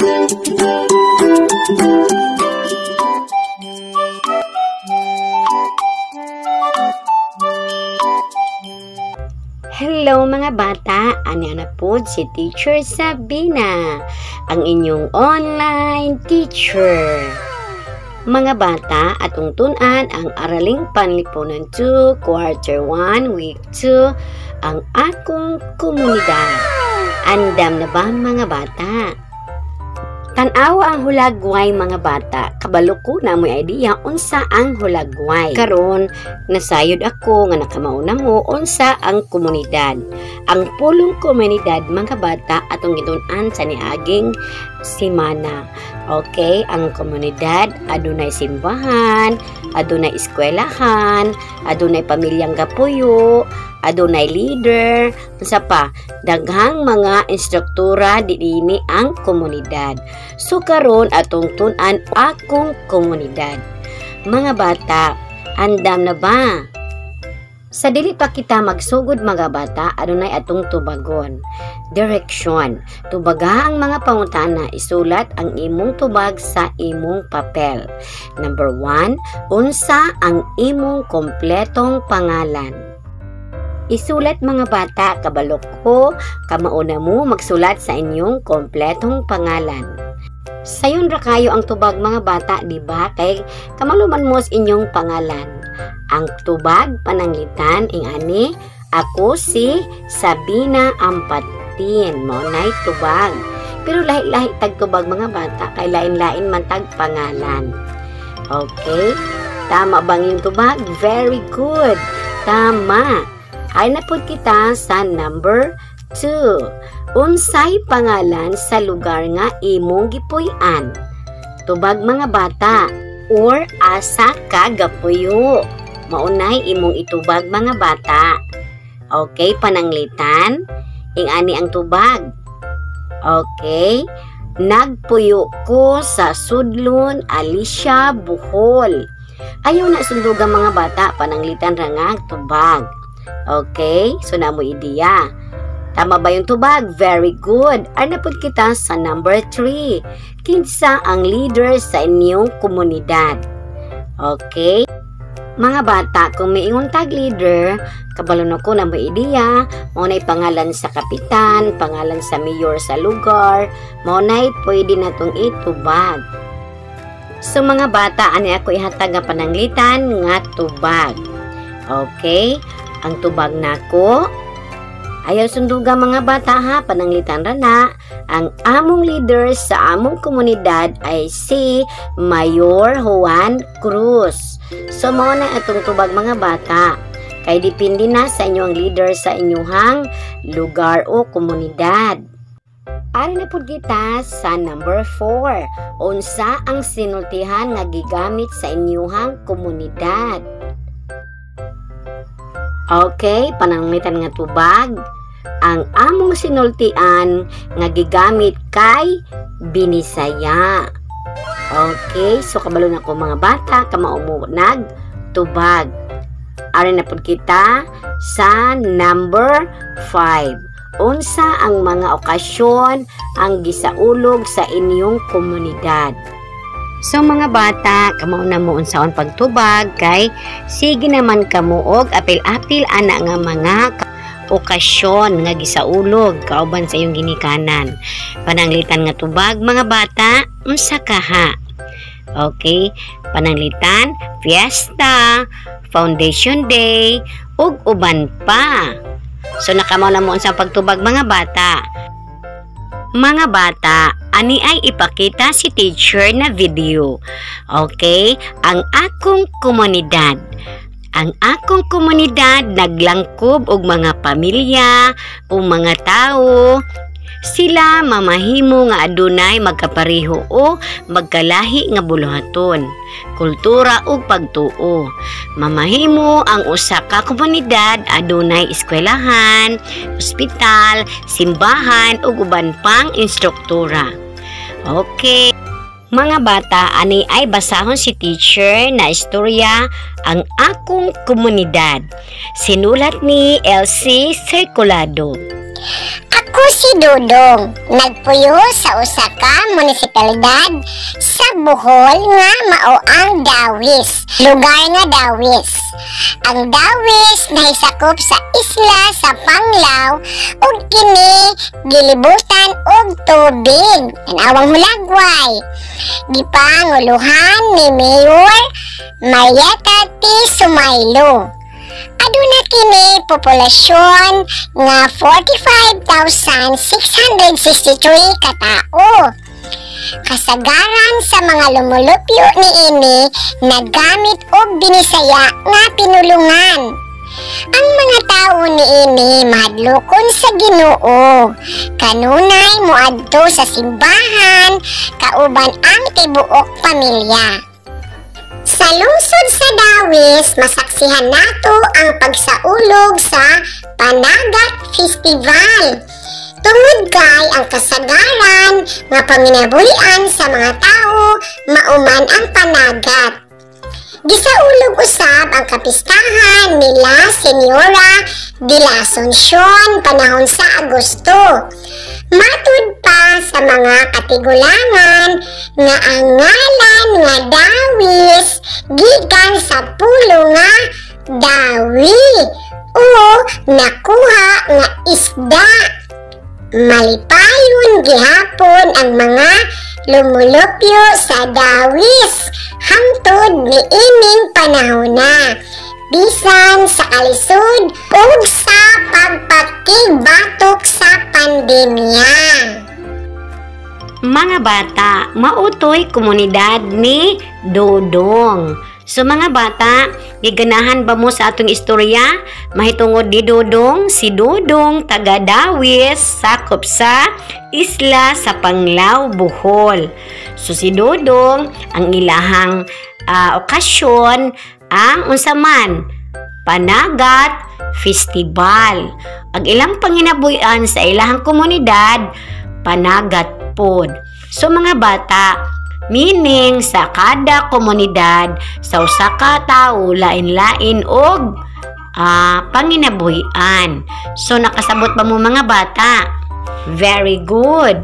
Hello, mga bata, ani na po si Teacher Sabina, ang inyong online teacher. Mga bata, atong tun-an ang Araling Panlipunan 2, Quarter 1, Week 2, Ang Akong Komunidad. Andam na ba, mga bata? Tan-awa ang hulagway, mga bata. Kabalo ko na mo'y idea unsa ang hulagway. Karon, nasayod ako nga nakamauna mo unsa ang komunidad. Ang pulong komunidad, mga bata, atong gitun-an sa niaging simana. Okay, ang komunidad adunay simbahan, adunay eskwelahan, adunay pamilyang gapuyo, adunay leader, unsa pa, daghang mga instruktura dinhi ang komunidad. So karon atong tun-an Akong Komunidad. Mga bata, andam na ba? Sa dili pa kita magsugod, mga bata, adunay atong tubagon. Direction. Tubaga ang mga pangutana. Isulat ang imong tubag sa imong papel. Number 1, unsa ang imong kompletong pangalan? Isulat, mga bata, kabalo ko, kamauna mo magsulat sa inyong kompletong pangalan. Sayon ra kayo ang tubag, mga bata, di ba? Kay kamaluman mo sa inyong pangalan. Ang tubag pananglitan ing ani, "Ako si Sabina Ampatin." Mao nay tubag. Pero lahi-lahi tag tubag, mga bata, kay lain-lain man tag pangalan. Okay? Tama bang yung tubag? Very good. Tama. Ay na pud kita sa number 2. Unsay pangalan sa lugar nga imong gipuy-an? Tubag, mga bata, or asa ka gapuyo. Maunay imong itubag, mga bata. Okay, pananglitan. Ing-ani ang tubag. Okay. Nagpuyo ko sa Sudlon, Alicia, Bohol. Ayaw na sunduga, mga bata, pananglitan ra nga tubag. Okay, so na mo ideya. Tama ba yung tubag? Very good. Ano pud kita sa number 3. Kinsa ang leader sa inyong komunidad? Okay? Mga bata, kung may ingon tag leader, kabalo na ko na may ideya, mao na'y pangalan sa kapitan, pangalan sa mayor sa lugar, mao na'y pwede na tong itubag. So mga bata, ani ako ihatag nga pananglitan nga tubag. Okay? Ang tubag nako, ayaw sunduga, mga bata, ha, pananglitan ra na. Ang among leader sa among komunidad ay si Mayor Juan Cruz. So mao na atong tubag, mga bata. Kay depende na sa inyo ang leader sa inyuhang lugar o komunidad. Ari na pud kita sa number 4. Unsa ang sinultihan nga gigamit sa inyuhang komunidad? Okay, pananglitan nga tubag. Ang among sinultian nga gigamit kay Binisaya. Okay, so kabalo na ko, mga bata, kamao mo nag tubag. Ari na pud kita sa number 5. Unsa ang mga okasyon ang gisaulog sa inyong komunidad? So mga bata, kamao na mo unsaon pagtubag kay sige naman kamo og apil-apil ana nga mga okasyon nga gisaulog kauban sa iyong ginikanan. Pananglitan nga tubag, mga bata, unsa kaha? Okay, pananglitan, fiesta, Foundation Day, ug uban pa. So nakamao na mo unsa pagtubag, mga bata. Mga bata, ani ay ipakita si teacher na video. Okay, Ang Akong Komunidad. Ang akong komunidad naglangkob og mga pamilya o mga tao. Sila mamahimo nga adunay magkapareho o magkalahi nga buluhaton, kultura ug pagtuo. Mamahimo ang usa ka komunidad adunay eskwelahan, ospital, simbahan ug uban pang instruktura. Okay. Mga bata, ani ay basahon si teacher na istorya, Ang Akong Komunidad. Sinulat ni Elsie Circulado. Ako si Dudong, nagpuyo sa usa ka munisipalidad sa Bohol nga mao ang Dawis, lugar nga Dawis. Ang Dawis nahisakop sa isla sa Panglao ug kini gilibutan og tubig. Tan-awang hulagway. Gipanguluhan ni Mayor Marietta T. Sumaylo. Aduna kini populasyon nga 45,663 katao. Kasagaran sa mga lumulupyo niini nagamit og Binisaya nga pinulungan. Ang mga tawo niini mahadlokon sa Ginoo. Kanunay moadto sa simbahan kauban ang tibuok pamilya. Sa lungsod sa Dawis, masaksihan nato ang pagsaulog sa Panagat Festival. Tungod kay ang kasagaran nga panginabuhian sa mga tao mauman ang panagat. Gisaulog usab ang kapistahan nila Senyora de la Asuncion panahon sa Agosto. Matud pa sa mga katigulangan nga ang ngalan nga Dawis gikan sa pulo nga dawi o nakuha nga isda. Malipayon gihapon ang mga lumulupyo sa Dawis hangtod niining panahona, bisan sa kalisod ug sa pagpakigbatok sa pandemya. Mga bata, mautoy komunidad ni Dodong. So mga bata, giganahan ba mo sa atong istorya? Mahitungod ni Dodong, si Dodong taga Dawis, sakop sa isla sa Panglao, Bohol. So si Dodong, ang ilahang okasyon ang unsaman, Panagat Festival. Ang ilang panginabuhian sa ilahang komunidad, panagat pod. So mga bata, meaning sa kada komunidad sa usa ka tawo lain-lain og panginabuhian. So nakasabot ba mo mga bata? Very good.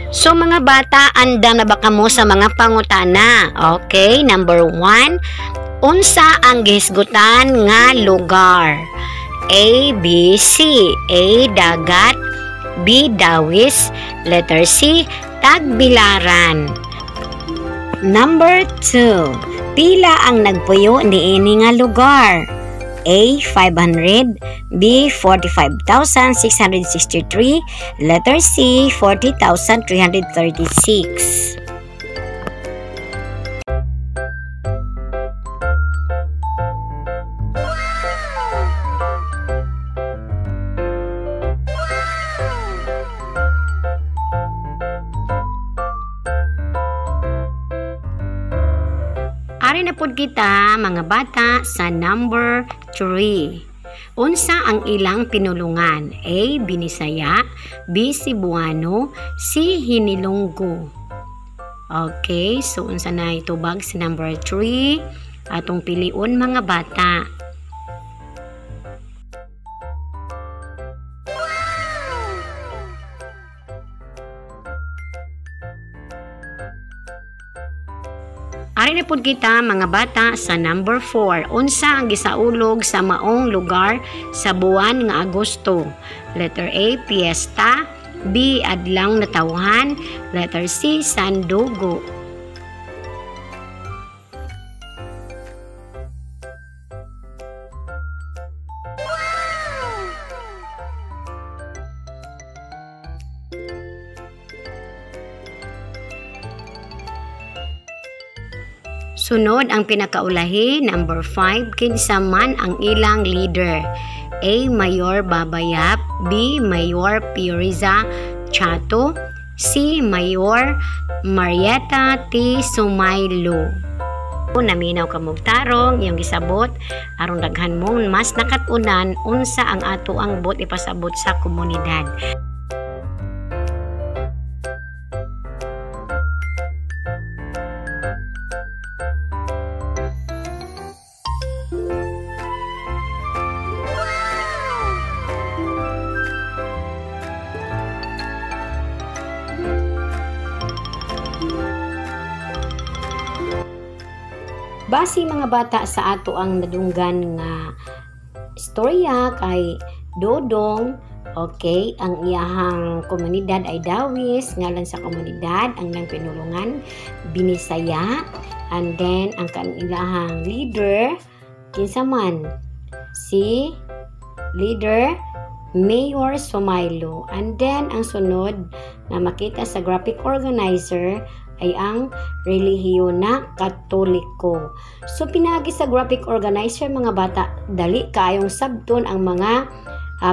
So mga bata, andam na ba kamo sa mga pangutana? Okay, number 1, unsa ang gihisgutan nga lugar? A, B, C. A, dagat. B, Dawis. Letter C, Tagbilaran. Number 2, pila ang nagpuyo niini nga lugar? A, 500. B, 45,663. Letter C, 40,336. Ari na pud kita mga bata sa number 3. Unsa ang ilang pinulungan? A, Binisaya. B, Cebuano. C, Hinilunggo. Okay, so unsa na itubag sa number 3? Atong piliun mga bata. Ari na pud kita mga bata sa number 4. Unsa ang gisaulog sa maong lugar sa buwan nga Agosto? Letter A, Fiesta. B, Adlaw Natawhan. Letter C, Sandugo. Sunod ang pinakaulahi, number 5, kinsa man ang ilang leader? A, Mayor Babayap. B, Mayor Puriza Chato. C, Mayor Marietta T. Sumaylo. Naminaw ka mong tarong, iyong gisabot, aron daghan mong mas nakatunan unsa ang ato ang bot ipasabot sa komunidad. Base, mga bata, sa ato ang nadunggan nga istorya kay Dodong, okay, ang iyahang komunidad ay Dawis, ngalan sa komunidad, ang nang pinulungan, Binisaya, and then ang kanilahang leader, kinsa man, si leader Mayor Sumaylo. And then, ang sunod na makita sa graphic organizer ay ang relihiyon na Katoliko. So, pinagi sa graphic organizer, mga bata, dali kaayong sabton ang mga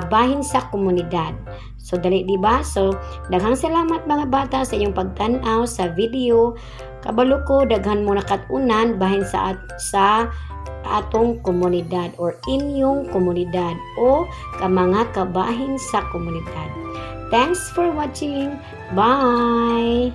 bahin sa komunidad. So, dali, di ba? So, daghang salamat, mga bata, sa inyong pagtan-aw sa video. Kabalo ko, daghan mo nakat-unan bahin sa atong komunidad or inyong komunidad o ka mga kabahin sa komunidad. Thanks for watching. Bye!